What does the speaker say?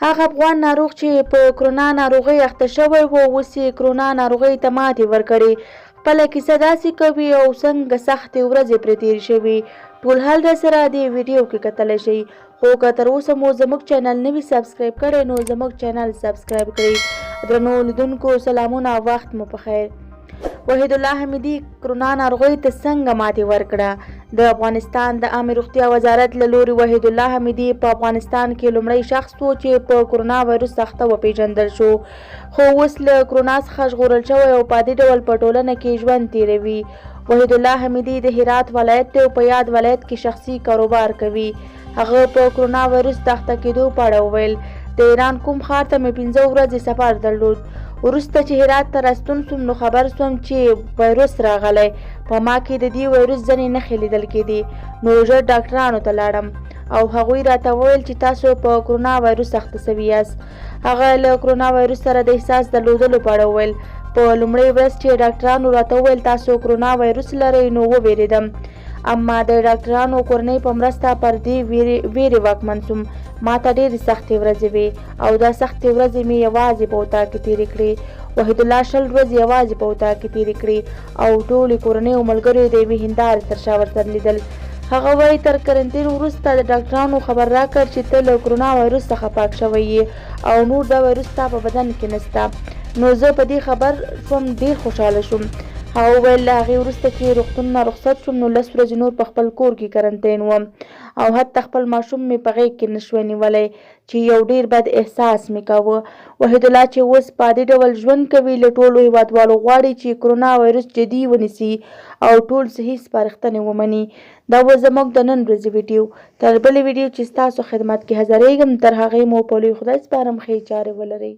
هغه افغان ناروغ چې په کرونا ناروغۍ اخته شوی و، اوس یې کرونا ناروغۍ ته ماتې ورکړې. خپله کیسه داسې کوي او څنګه سختې ورځې پرې تېرې شوي، ټول حال راسره دې ویډیو کې کتلی شئ. خو که تر اوسه مو زموږ چینل نه وي سبسکرایب کړی نو زموږ چینل سبسکرایب کړئ. درنو لیدونکو سلامونه، وخت مو پخیر. وحید الله حمیدي کرونا ناروغۍ ته څنګه ماتې ورکړه؟ د افغانستان د عامې روغتیا وزارت له لوري وحید الله حمیدي په افغانستان کې لومړی شخص و چې په کرونا وایروس اخته وپېژندل شو، خو اوس له کرونا څخه ژغورل شوی او په عادي ډول په ټولنه کې ژوند تېروي. وحید الله حمیدي د هرات ولایت دی او په یاد ولایت کې شخصي کاروبار کوي. هغه په کرونا وایروس د اخته کېدو په اړه وویل، د ایران کوم ښار ته مې 5 ورځې سفر درلود. وروسته چې هرات ته راستون شوم نو خبر شوم چې وایروس راغلی. په ما کې د دې وایروس ځینې نښې لیدل کېدې، نو ژر ډاکټرانو ته لاړم او هغوی راته وویل چې تاسو په کرونا وایروس اخته شوي یاست. هغه له کرونا وایروس سره د احساس درلودلو په اړه وویل، په لومړۍ ورځ چې ډاکټرانو راته وویل تاسو کرونا وایروس لرئ نو ووېرېدم، اما د ډاکټرانو کورنۍ په مرسته پر دې وېرې واکمن شوم. ما ته ډېرې سختې ورځې وې او دا سختې ورځې مې یوازې په اتاق کې تېرې کړې. وحید الله 20 ورځې یوازې په اتاق کې تېرې کړې او ټولې کورنۍ او ملګرو یې د یوې هندارې تر شا ورسره لیدل. هغه وایي، تر کرنتین وروسته د ډاکټرانو خبر راکړ چې ته له کرونا وایروس څخه پاک شوی یې او نور دا وایروس ستا په بدن کې نشته، نو زه په دې خبر شوم ډېر خوشحاله شوم. هغه وویل، له هغې وروسته چې روغتون نه رخصت شوم نو 10 ورځې نور په خپل کور کې کرنتین وم او حتی خپل ماشوم مې په غېږ کې نه شوی نیولی چې یو ډېر بد احساس مې کاوه. وحید الله چې اوس په عادي ډول ژوند کوي، له ټولو هېوادوالو غواړي چې کرونا وایروس جدي ونیسي او ټول صحي سپارښتنې ومني. دا وه زموږ د نن ورځې ویډیو. تر بلې ویډیو چې ستاسو خدمت کې حاضرېږم، تر هغې مو په لوی خدای سپارم. ښې چارې ولرئ.